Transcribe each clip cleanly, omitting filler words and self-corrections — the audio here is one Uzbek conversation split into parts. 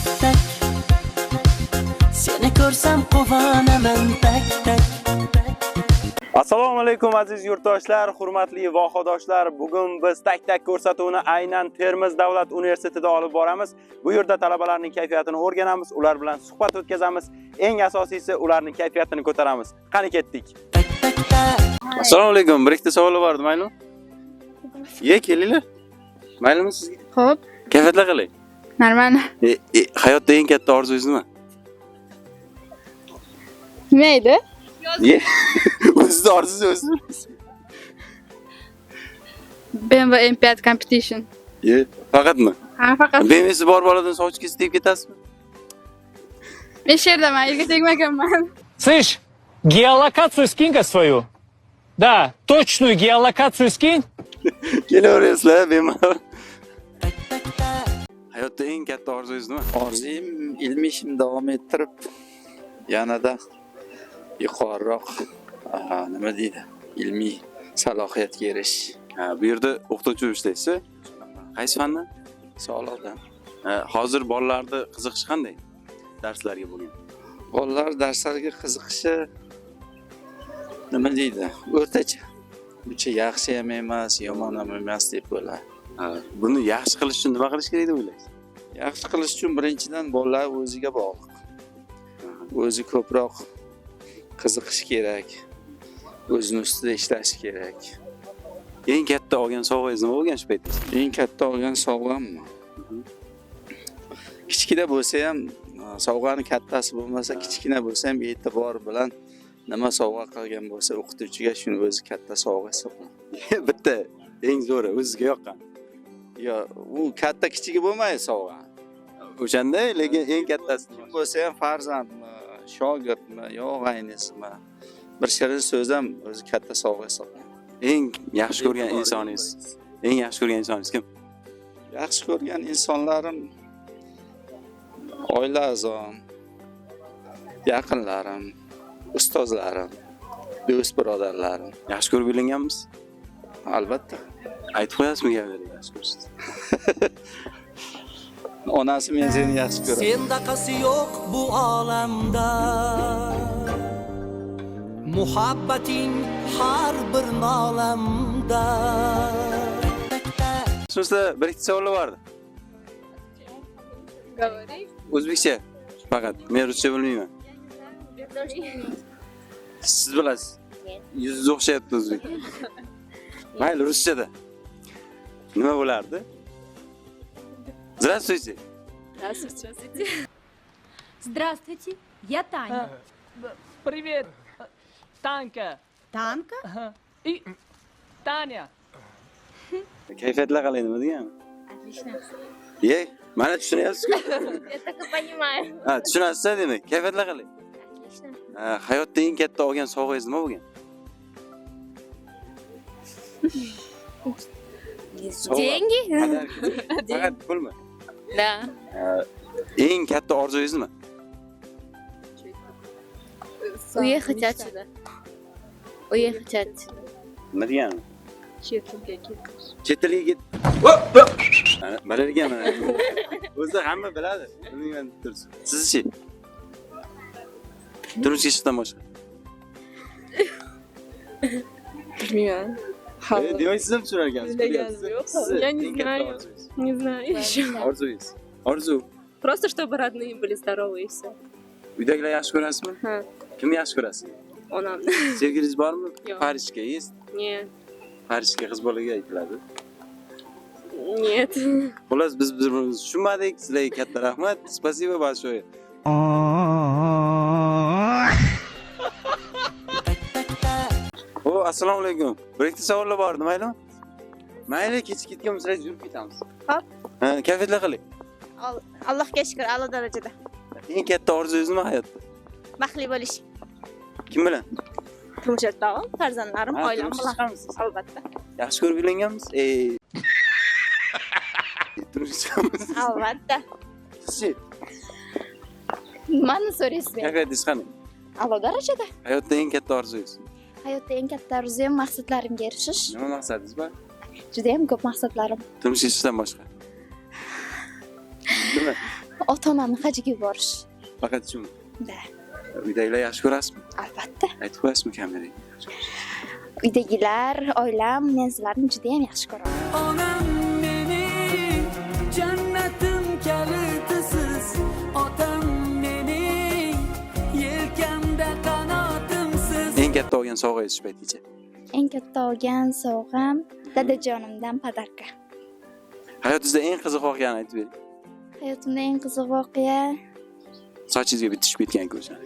Tak tak. Seni ko'rsam quvonaman tak tak. Assalomu alaykum, aziz yurtdoshlar, hurmatli vohadoshlar. Bugun biz Tak Tak ko'rsatuvini aynan Termiz davlat universitetida olib boramiz. Bu yerda talabalarning kayfiyatini o'rganamiz, ular bilan suhbat o'tkazamiz. Eng asosiysi, ularning kayfiyatini ko'taramiz. Qani, ketdik. Tak tak tak. Assalomu alaykum. Bir ikkita savol bor edi, maylimi? Ye, kelinglar. Maylimi sizga? Xo'p, Kayfiyatlar qalay? Нормально. Hayotda eng katta orzungiz nima? Nima edi? Ye. O'zizni orzusi o'zi bilasiz. BMW M5 Competition. Ye, faqatmi? Ha, faqat. BMWsi bor boladan sovchi tegib ketasizmi? Men shu yerdaman, yerga tegmaganman. Слышь, геолокацию скинь-ка свою. Да, точную геолокацию скинь. Kelaverasizlar bemalol. Tak tak tak. Hayotda eng katta orzungiz nima? Orzuyim ilmiy ishimni davom ettirib, yanada yuqoriroq, nima deydi, ilmiy salohiyatga erishish. Ha, bu yerda o'qituvchi bo'lib ishlaysiz. Qaysi fandan? Sog'liqdan. Ha, hozir bolalarni qiziqishi qanday? Darslarga bo'lgan. Bolalar darslarga qiziqishi, nima deydi, o'rtacha. Uncha yaxshi ham emas, yomon ham emas deb bo'ladi. Ha, buni yaxshi qilish uchun nima qilish kerak deb o'ylaysiz? Yaxshi qilish uchun birinchidan bolalar o'ziga bog'liq. O'zi ko'proq qiziqishi kerak. O'zini ustida ishlashi kerak. Eng katta olgan sovg'angiz nima bo'lgan shu paytda? Eng katta olgan sovg'ammi? Kichkina bo'lsa ham, sovg'ani kattasi bo'lmasa, kichkina bo'lsa ham e'tibor bilan nima sovg'a qilgan bo'lsa o'qituvchiga, shuni o'zi katta sovg'a hisoblanadi. Bitta eng zo'ri, o'zizga yoqqan. Yo, u katta kichigi bo'lmaydi sovg'a. O'shanda, lekin eng kattasi. Kim bo'lsa ham, farzandmi, shogirdmi, yo og'aynisimi, bir shirin so'z ham o'zi katta sovg'a hisoblanadi. Eng yaxshi ko'rgan insoningiz. Eng yaxshi ko'rgan insoningiz kim? Yaxshi ko'rgan insonlarim oila a'zom, yaqinlarim, ustozlarim, do'st birodarlarim. Yaxshi ko'rib uylanganmisiz? Albatta. Aytib qo'yasizmi gaplarga yaxshi ko'rishni? Onasi, men seni yaxshi ko'raman. Sendaqasi yo'q bu olamda. Muhabbating har bir nolamda. Tak tak. Sizda bir ikkita savollar bor edi. Говори. O'zbekcha faqat. Men ruscha bilmayman. Siz bilasiz. Yuzingiz o'xshayapti o'zbek. Mayli, ruschada. Nima bo'lardi? Здравствуйте. Здравствуйте. Здравствуйте, я Таня. Привет, Танка. Танка? И Таня. Kayfiyatlar qalay, nima degani? Отлично. Ye, mana tushunyapsiz-ku. Я так и понимаю. Ha, tushunasiz demak. Kayfiyatlar qalay? Отлично. Ha, hayotda eng katta olgan sovg'angiz nima bo'lgan? Sovg'a. Деньги? Faqat pulmi? Да. Ha, eng katta orzungiz nima? Уехать отсюда. Уехать отсюда. Nima degani? Chet elga ketish. Chet elga ket. Mana bilar ekan mana. O'zi hamma biladi. Bilmayman deb tursiz. Sizchi? Turmushga chiqishdan boshqa. Bilmayman. Demak, siz ham tushunar ekansiz. Bilaganim yo'q. Sizni Я не eng katta знаю. orzungiz? Не знаю еще. Orzungiz. Orzu. Просто чтобы родные были здоровы, и все. Uydagilar yaxshi ko'rasizmi? Ha. Kimni yaxshi ko'rasiz? Onam. Sevgilingiz bormi? Yo'q. Парочка есть? Нет. Парочка qiz bolaga aytiladi. Нет. Xullas, biz bir birimizni tushunmadik. Sizlarga katta rahmat. Спасибо большое. Tak tak tak. O, assalomu alaykum. Bir ikkita savollar bor edi, maylimi? Mayli, kechib ketgan bo'lsangiz yurib ketamiz. Hop. Ha, kayfiyatlar qalay? Allohga shukur, a'lo darajada. Eng katta orzungiz nima hayotda? Baxtli bo'lish. Kim bilan? Turmush o'rtog'im, farzandlarim, Ha, oilam turmushga bilan. chiqamisiz? Albatta. Yaxshi ko'rib uylanganmisiz? Turmushga chiqamisiz? Albatta. Sizchi? Nimani so'raysiz men? Kayfiyatingiz qanday? A'lo darajada. Hayotda eng katta orzungiz? Hayotda eng katta orzuyim maqsadlarimga erishish. Nima maqsadingiz bor? Juda ham ko'p maqsadlarim. Turmushga chiqishdan boshqa. Nima? Ota onamni hajga yuborish. Faqat shumi? Да. Uydagilar yaxshi ko'rasizmi? Albatta. Aytib qo'yasizmi kameraga? Uydagilar, oilam, men sizlarni juda ham yaxshi ko'raman. Onam mening jannatim kalitisiz, otam mening yelkamda qanotimsiz. Eng katta olgan sovg'angiz shu paytgacha? Eng katta olgan sovg'am dadajonimdan подарка. Hayotingizda eng qiziq voqeani aytib bering. Hayotimda eng qiziq voqea Sochingizga bitta tushib ketgan ko'rsan.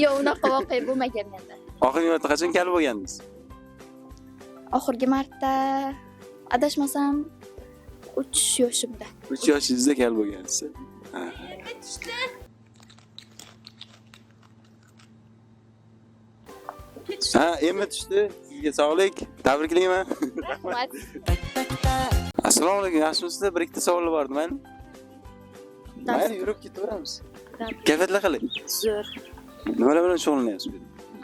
Yo'q, unaqa voqea bo'lmagan menda. Oxirgi marta qachon kal bo'lgandingiz? Oxirgi marta adashmasam 3 yoshimda. 3 yoshingizda kal bo'lgansiz. Ha. Ha, endi tushdi. Sizga sog'lik. Tabriklayman. Rahmat. Assalomu alaykum, yaxshimisizlar? Bir ikkita savol bor edi, mayli? Mayli, yurib ketaveramiz. Kayfiyatlar qalay? Zo'r. Nimalar bilan shug'ullanyapsiz?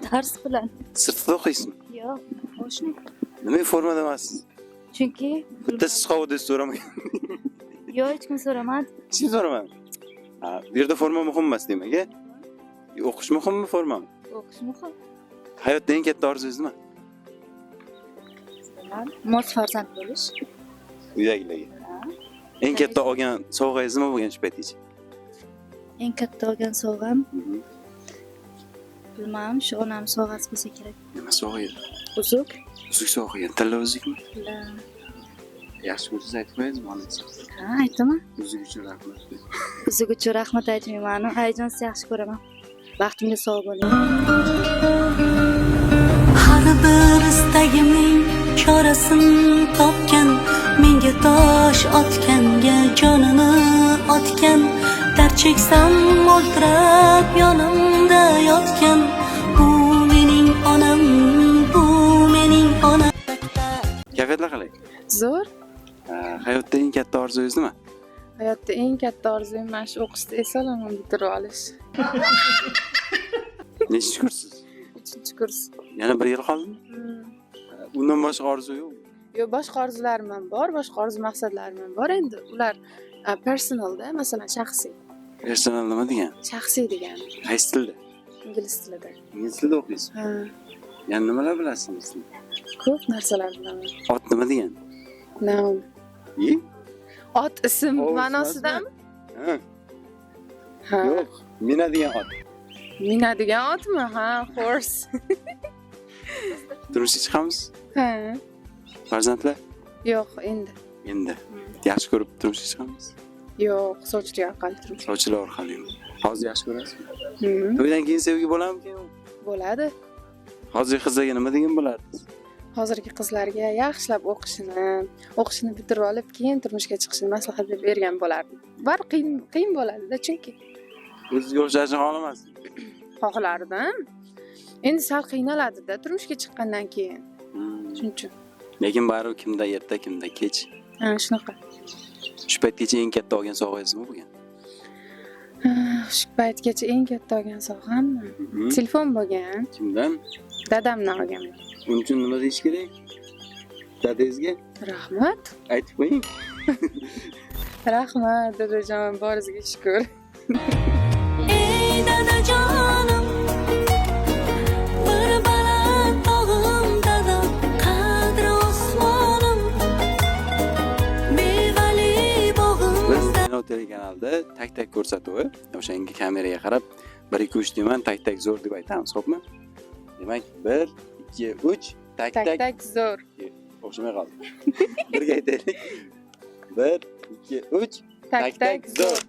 Dars bilan. Sirtida o'qiysizmi? Yo'q, qo'shni. Nimaga formada emassiz? Chunki Bitta siz qovodingiz so'ramagan. yo'q, hech kim so'ramadi. Hech kim so'ramadi. Ha, bu yerda forma muhim emas demak, a? O'qish muhimmi, formami? O'qish muhim. Hayotda eng katta orzungiz nima? Mos farzand bo'lish. Uydagilarga. Eng katta olgan sovg'angiz nima bo'lgan shu paytgacha? Eng katta olgan sovg'am bilmadim, shu onam sovg'asi bo'lsa kerak. Nima sovg'a edi? Uzuk. Uzuk sovg'a qilgan. Tilla uzukmi? Yaxshi ko'rsangiz aytib qo'yingizmi onasi? Ha, aytaman. Uzuk uchun rahmat. Uzuk uchun rahmat aytmayman. Ayajon, sizni yaxshi ko'raman. Baxtimga sog' bo'ling. Har bir istagimning chorasin topgan, menga tosh otganga jonini otgan, dard cheksam o'ltirib yonimda yotgan, bu mening onam, bu mening onam. Kayfiyatlar qalay? Zo'r. Ha, hayotda eng katta orzungiz nima? Hayotda eng katta orzum mana shu o'qishni eson-omon bitirib olish. Nechinchi kurssiz? 3-kurs. Yana bir yil qoldimi? Undan boshqa orzu yo'qmi? Yo'q, boshqa orzularim ham bor, boshqa orzu maqsadlarim ham bor. Endi ular personalda, masalan, shaxsiy. Personal nima degan? Shaxsiy degani. Qaysi tilda? Ingliz tilida. Ingliz tilida o'qiysiz? Ha, Yana nimalar bilasiz ingliz tilida? ko'p narsalar bilaman. Ot nima degan? Noun. I? Ot ism Horse ma'nosidami? Ha, Ha. yo'q. Minadigan ot. Minadigan otmi? Ha, horse. Turmushga chiqamiz? Ha. Farzandlar? Yo'q, endi. Endi. Yaxshi ko'rib turmushga chiqamiz? Yo'q, sovchilik orqali turmush. Sovchilar orqali. Hozir yaxshi ko'rasizmi? Hmm, To'ydan keyin sevgi bo'ladimi? Bo'ladi. Hozirgi qizlarga nima degan bo'lardingiz? Hozirgi qizlarga yaxshilab o'qishini bitirib olib, keyin turmushga chiqishini maslahat bergan bo'lardim. Bar qiyin qiyin bo'ladi-da, chunki O'zizga o'xshashini xohlamasdingiz? Xohlardim. Endi sal qiynaladi-da turmushga chiqqandan keyin. Shuning uchun. Lekin baribir kimda erta, kimda kech. Ha, shunaqa. Shu paytgacha eng katta olgan sovg'angiz nima bo'lgan? Shu paytgacha eng katta olgan sovg'ammi? Telefon bo'lgan. Kimdan? Dadamdan olganman. Uning uchun nima deyish kerak? Dadangizga Rahmat. aytib qo'ying. Rahmat, dadajon, boringizga shukur. Ey dadajonim, bir baland tog'im dadam, qadri osmonim, mevali bog'im. Biz Nino telekanalida tak tak ko'rsatuvi, o'shanga kameraga qarab 1 2 3 deyman, tak tak zo'r deb aytamiz, xo'pmi? Demak, 1 2 3 tak Tak tak tak zo'r. O'xshamay qoldi. Birga aytaylik. 1 2 3 Tak tak zo'r.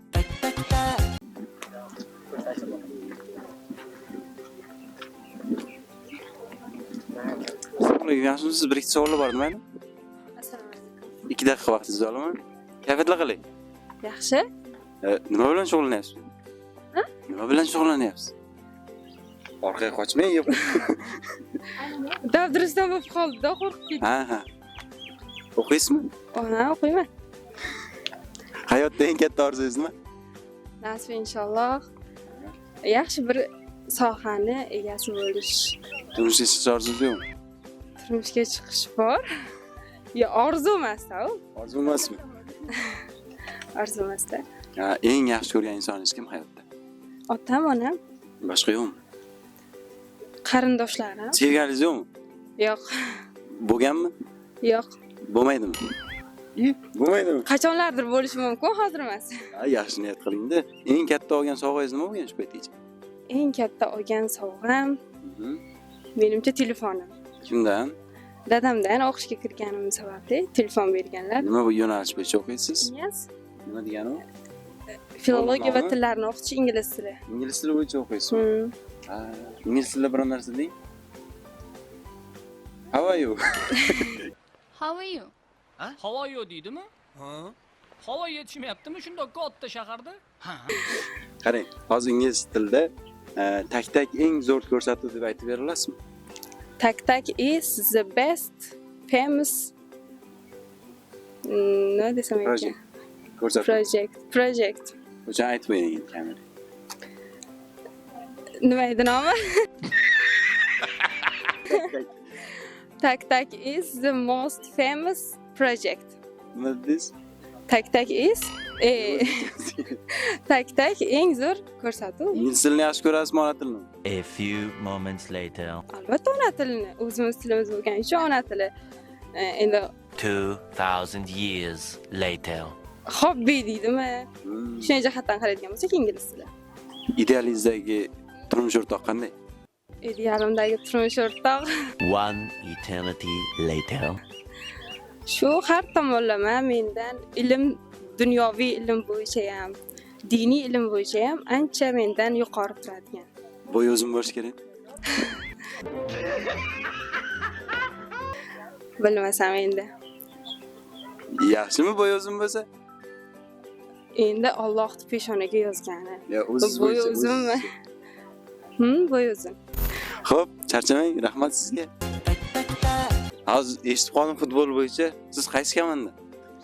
Assalomu alaykum, yaxshimisiz? Bir ikkita savol bor, mayli? Assalomu alaykum. 2 daqiqa vaqtingizni olaman. Kayfiyatlar qalay? Yaxshi. Nima bilan shug'ullanyapsiz? Nima bilan shug'ullanyapsiz? Orqaga qochmang, yo'q. Dabdurustdan bo'lib qoldi-da, qo'rqib ketdim. Ha, ha. O'qiysizmi? Ona o'qiyman. Hayotda eng katta orzungiz nima? Nasib inshaalloh. Yaxshi bir sohani egasi bo'lish. Turmushga chiqish orzungiz yo'qmi? Turmushga chiqish bor. Yo, orzu emas-da u. Orzu emasmi? Orzu emas-da. Eng yaxshi ko'rgan insoningiz kim hayotda? Otam, onam. Boshqa yo'qmi? Qarindoshlarim. Sevganingiz yo'qmi? Yo'q. Bo'lganmi? Yo'q. Bo'lmaydimi? Bo'lmaydimi? Qachonlardir bo'lishi mumkin, hozir emas. Yaxshi niyat qiling-da. Eng katta olgan sovg'angiz nima bo'lgan shu paytgacha? Eng katta olgan sovg'am menimcha telefonim. Kimdan? Dadamdan o'qishga kirganim sababli telefon berganlar. Nima bu yo'nalish bo'yicha o'qiysiz? Yes. Nima degani u? Filologiya va tillarni o'qitish, ingliz tili. Ingliz tili bo'yicha o'qiysizmi? Ingliz tilida biror narsa deng. How are you? How are you? How are you deydimi? Ha. Havo yetishmayaptimi shundoq katta shaharda? Ha. Qarang, hozir ingliz tilida tak-tak eng zo'r ko'rsatuv deb aytib bera olasizmi? Tak-tak is the best famous nima desam ekan? Project. Ko'rsatuv. Project. O'sha aytib bering endi kameraga. Nima edi nomi? Tak-tak is the most famous project. Nima dedingiz? Tak-tak is tak-tak eng zo'r ko'rsatuv. Ingliz tilini yaxshi ko'rasizmi, ona tilini? A few moments later. Albatta ona tilini, o'zimiz tilimiz bo'lgani uchun ona tili. Endi 2000 years later. Hobbi deydimi? Shunday jihatdan qaraydigan bo'lsak, ingliz tili. Idealingizdagi turmush o'rtoq qanday? Idealimdagi turmush o'rtoq. One eternity later. Shu har tomonlama mendan ilm, dunyoviy ilm bo'yicha ham, diniy ilm bo'yicha ham ancha mendan yuqori turadigan. Bo'yi uzun bo'lishi kerak. Bilmasam endi. Yaxshimi bo'yi uzun bo'lsa? Endi Allohning peshonaga yozgani. Yo, o'zingiz Bo'yi bo'yicha, uzunmi? o'zingiz. Bo'yi uzun. Xo'p, charchamang, rahmat sizga. Hozir eshitib qoldim futbol bo'yicha. Siz qaysi komanda?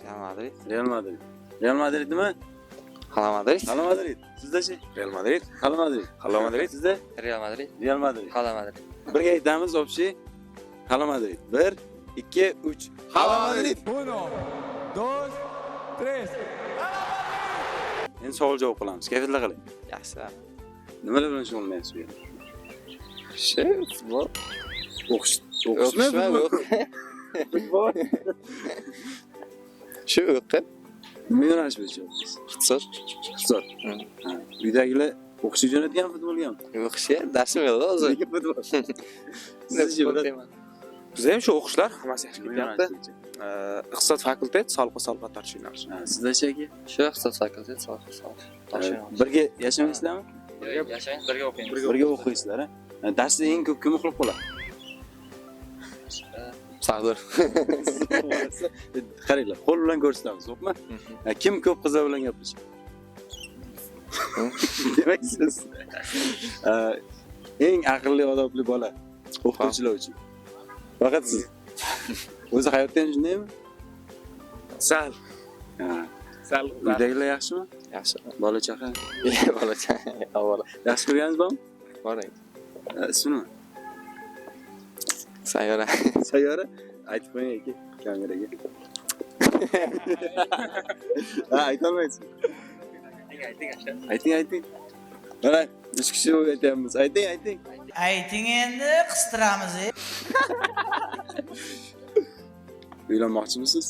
Real Madrid. Real Madrid. Real Madrid nima? Real Madrid. Real Madrid. Sizda-chi? Real Madrid. Real Madrid. Real Madrid. Sizda? Real Madrid. Real Madrid. Real Madrid. Birga aytamiz, общий. Real Madrid. 1 2 3. Real Madrid. 1 2 3. Endi savol javob qilamiz. Kayfiyatlar qalay? Yaxshi. Nimalar bilan shug'ullanyapsiz bu yerda? Shu futbol. O'qish, o'qishmi? Futbol. Shu o'qib. Nima yo'nalish bo'yicha o'qiysiz? Iqtisod. Iqtisod. Ha, uydagilar o'qishga jo'natgan futbolgami? O'qishga darsim yo'q hozir. Nega futbol? Sizchi, брат? Bizda ham shu o'qishlar hammasi yaxshi ketyapti. Iqtisod fakultet, soliq va soliq tortish yo'nalishi. Ha, sizda-chi aka? Shu iqtisod fakultet, soliq va soliq tortish yo'nalishi. Birga yashamaysizlarmi? Birga yashaymiz, birga o'qiymiz. Birga o'qiysizlar, ha? Darsda eng ko'p kim uxlab qoladi? Sardor. Qaranglar, qo'l bilan ko'rsatamiz, to'g'rimi? Kim ko'p qizlar bilan gaplashadi? Demak siz. Eng aqlli, odobli bola o'qituvchilar uchun. Faqat siz. O'zi hayotda ham shundaymi? Sal. Ha. Sal. Uydagilar yaxshimi? Yaxshi. Bola chaqa? Bola chaqa, avvalo. Yaxshi ko'rganingiz bormi? Bor. Ismi nima? Sayyora. Sayyora? Aytib qo'ying aka kameraga. Ha, aytolmaysiz. Ayting, ayting. Mana 3 kishi bo'lib aytyapmiz. Ayting, ayting. Ayting endi, qistiramiz. Uylanmoqchimisiz?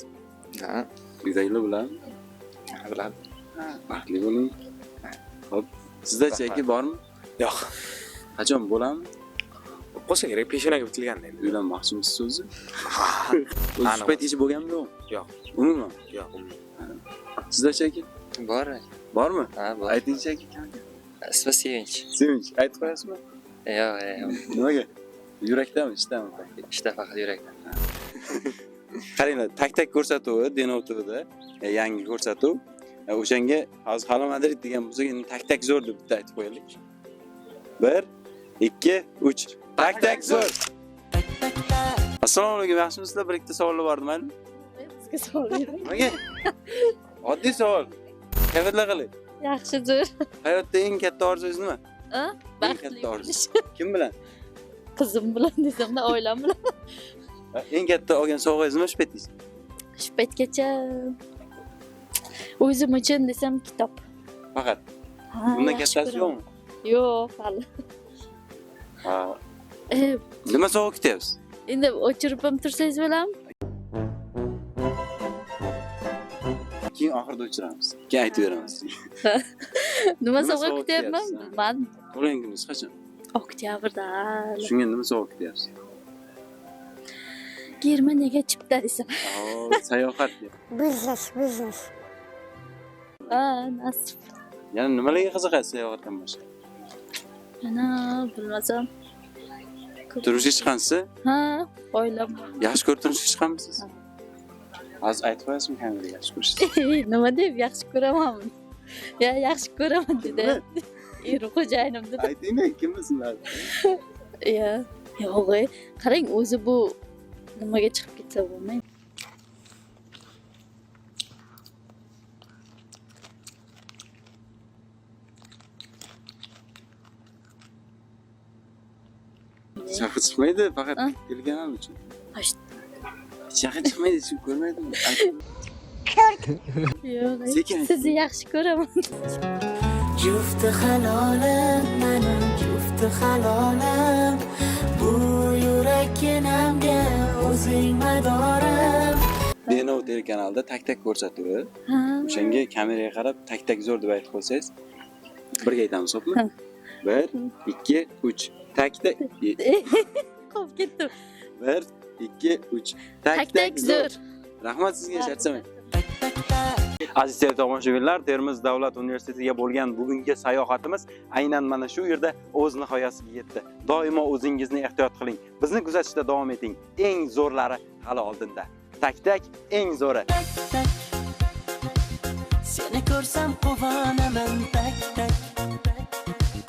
Ha. Uydagilar bilan? Ha, biladi. Ha, baxtli bo'ling. Xo'p, sizda-chi aka bormi? Yo'q. Qachon bo'ladimi? Bo'lsa kerak, peshonaga bitilganda endi. Uylanmoqchimisiz o'zi? O'zi shu paytgacha bo'lganmi yo'qmi? Yo'q. Umuman? Yo'q, umuman. Sizda-chi aka? Bor. Bormi? Ha, bor. Aytingchi aka. Ismi Sevinch. Sevinch, aytib qo'yasizmi? Yo'q, yo'q. Nimaga? Yurakdami, ishdami? Ishda, faqat yurakda. Qaranglar, tak-tak ko'rsatuvi Denov TVda, yangi ko'rsatuv. O'shanga hozir Real Madrid degan bo'lsak, endi tak-tak zo'r deb bitta aytib qo'yaylik. 1 2 3. Tak-tak zo'r. Assalomu alaykum, yaxshimisizlar? Bir ikkita savollar bor, maylimi? Bizga savol bering. Nimaga? Oddiy savol. Kayfiyatlar qalay? Yaxshi, zo'r. Hayotda eng katta orzungiz nima? Ha? Eng Baxtli katta orzu. bo'lish. Kim bilan? Qizim bilan desamda, oilam bilan. Eng katta olgan sovg'angiz nima shu paytgacha? Shu paytgacha o'zim uchun desam kitob. Faqat. Ha, Bundan yaxshi kattasi ko'raman. yo'qmi? Yo'q, hali. Ha. Nima sovg'a kutyapsiz? Endi o'chirib ham tursangiz bo'ladimi? Keyin oxirida o'chiramiz. Keyin aytib beramiz. Nima Nima sovg'a sovg'a kutyapman? kutyapsiz, ha? Bilmadim. Tug'ilgan kuningiz qachon? Oktyabrda. Shunga nima sovg'a kutyapsiz? Germaniyaga chipta desam. Oo, sayohat. Biznes, biznes. Ha, nasib. Yana nimalarga qiziqasiz sayohatdan boshqa? Ana, bilmasam. Turmushga chiqqansiz? Ha, oilam. Yaxshi ko'rib turmushga chiqqanmisiz? Hozir aytib qo'yasizmi kameraga yaxshi ko'rishingizni? Nima deb yaxshi ko'raman? Ya yaxshi ko'raman dedi. Eri xo'jayinim dedi. Aytingmi, kimmisizlar? Ya, yo'q, qarang, o'zi bu nimaga chiqib ketsa bo'lmaydi. Hech chiqmaydi, faqat telekanal uchun. Hech yoqqa chiqmaydi, hech kim ko'rmaydimi? Yo'q, Sekin. sizni yaxshi ko'raman. Jufti halolim mani, jufti halolim. Bu yurakkinamga o'zing madorim. Denov telekanalida tak-tak ko'rsatuvi. Ha. O'shanga kameraga qarab tak-tak zo'r deb aytib qo'ysangiz, birga aytamiz, xo'pmi? 1 2 3. Tak-tak. Qolib ketdim. 1 2 3. Tak-tak zo'r. Rahmat sizga, charchamang. Aziz tomoshabinlar, Termiz davlat universitetiga bo'lgan bugungi sayohatimiz aynan mana shu yerda o'z nihoyasiga yetdi. Doimo o'zingizni ehtiyot qiling. Bizni kuzatishda davom eting. Eng zo'rlari hali oldinda. Tak-tak eng zo'ri. Seni ko'rsam quvonaman tak.